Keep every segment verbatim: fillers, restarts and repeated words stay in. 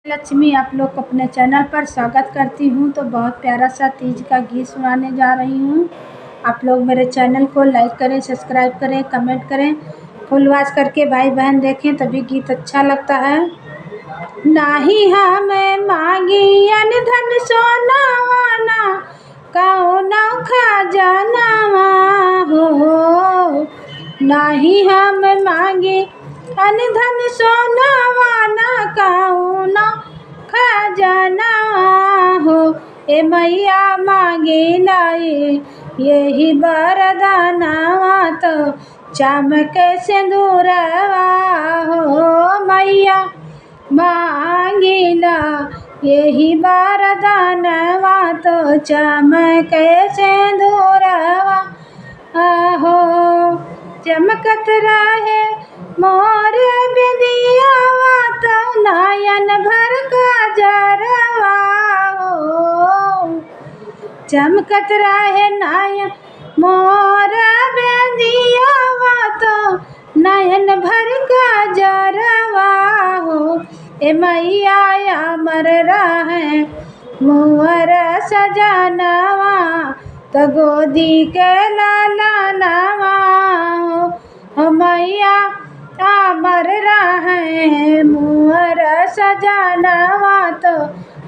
लक्ष्मी, आप लोग को अपने चैनल पर स्वागत करती हूँ। तो बहुत प्यारा सा तीज का गीत सुनाने जा रही हूँ। आप लोग मेरे चैनल को लाइक करें, सब्सक्राइब करें, कमेंट करें, फुल वॉच करके भाई बहन देखें, तभी गीत अच्छा लगता है। नाही हम मांगी अन धन सोनावा ना, कौनो खजानावा हो। नाही हम मांगी अन धन सोनावा ना, कौनो खजानावा हो। ए मैया मांगी लाई यही वरदानावा, तो चमके सिंदूरवा हो। मैया मांगिला यही वरदानवा, तो चमके सिंदूरवा आहो। चमकत रहे मोर बिंदियावा, तो नयन भर काजरवा हो। चमकत रहे नयन मोर बिंदियावा, तो नयन भर काजरवा हो। ए मैया अमर रहे मोर सजनवा, तो गोदी के लालनवा हो। हो मैया अमर रहे मोर सजनवा, तो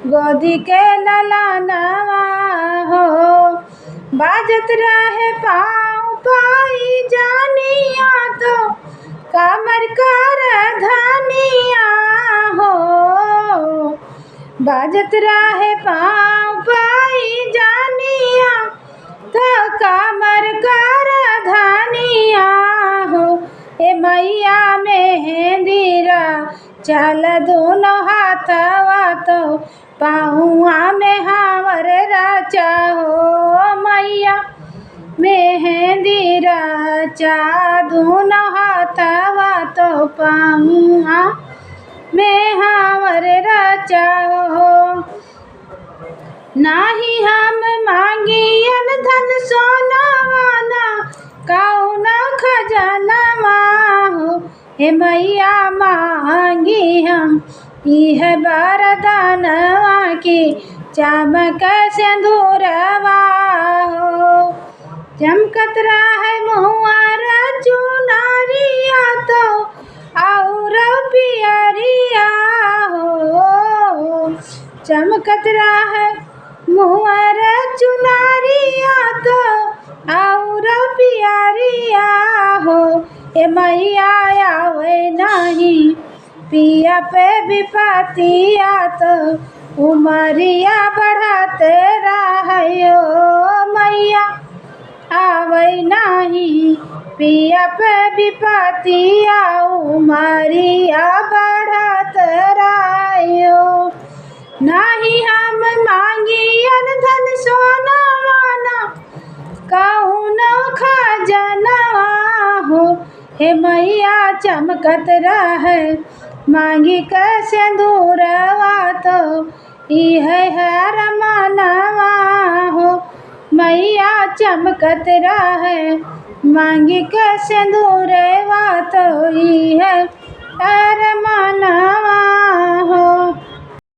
गोदी के लालनवा हो। बाजत रहे पाँव पाई जानिया, तो कमर कर धनिया हो। बाजत रहे पाँव पाई जानिया, तो कमर कर धनिया हो। ए मैया मेहंदी रचल दोनों हाथवा, तो पाहुआ में हावर रचा हो मैया। मेहंदी रचा दोनों हाथवा, तो पाहुआ में हावर रचा हो। नाही हम मांगी अन धन सोनावा ना, कौनो खजानावा हो। हे मैया मांगी हम इह वरदानवा, कि चमक सिंदूरवा हो। चमकत रहे मुहर चुनरिया, तो और पियरिया हो। चमकत रहे मुहर चुनरिया, तो और पियरिया हो। ए मैया आवे नाही पिया पे विपतिया, तो उमरिया बढ़त रहे हो मैया। आवे नाही पिया पे विपतिया, उमरिया बढ़त रहे हो। नाही हम मांगी अन धन सोनावा ना, कौनो खजानवा हो। हे मैया चमकत रहे मांगी के सिंदूरवा, तो इहे हर मनवा हो। मैया चमकत रहे मांगी के सिंदूरवा, तो इहे हर मनवा हो।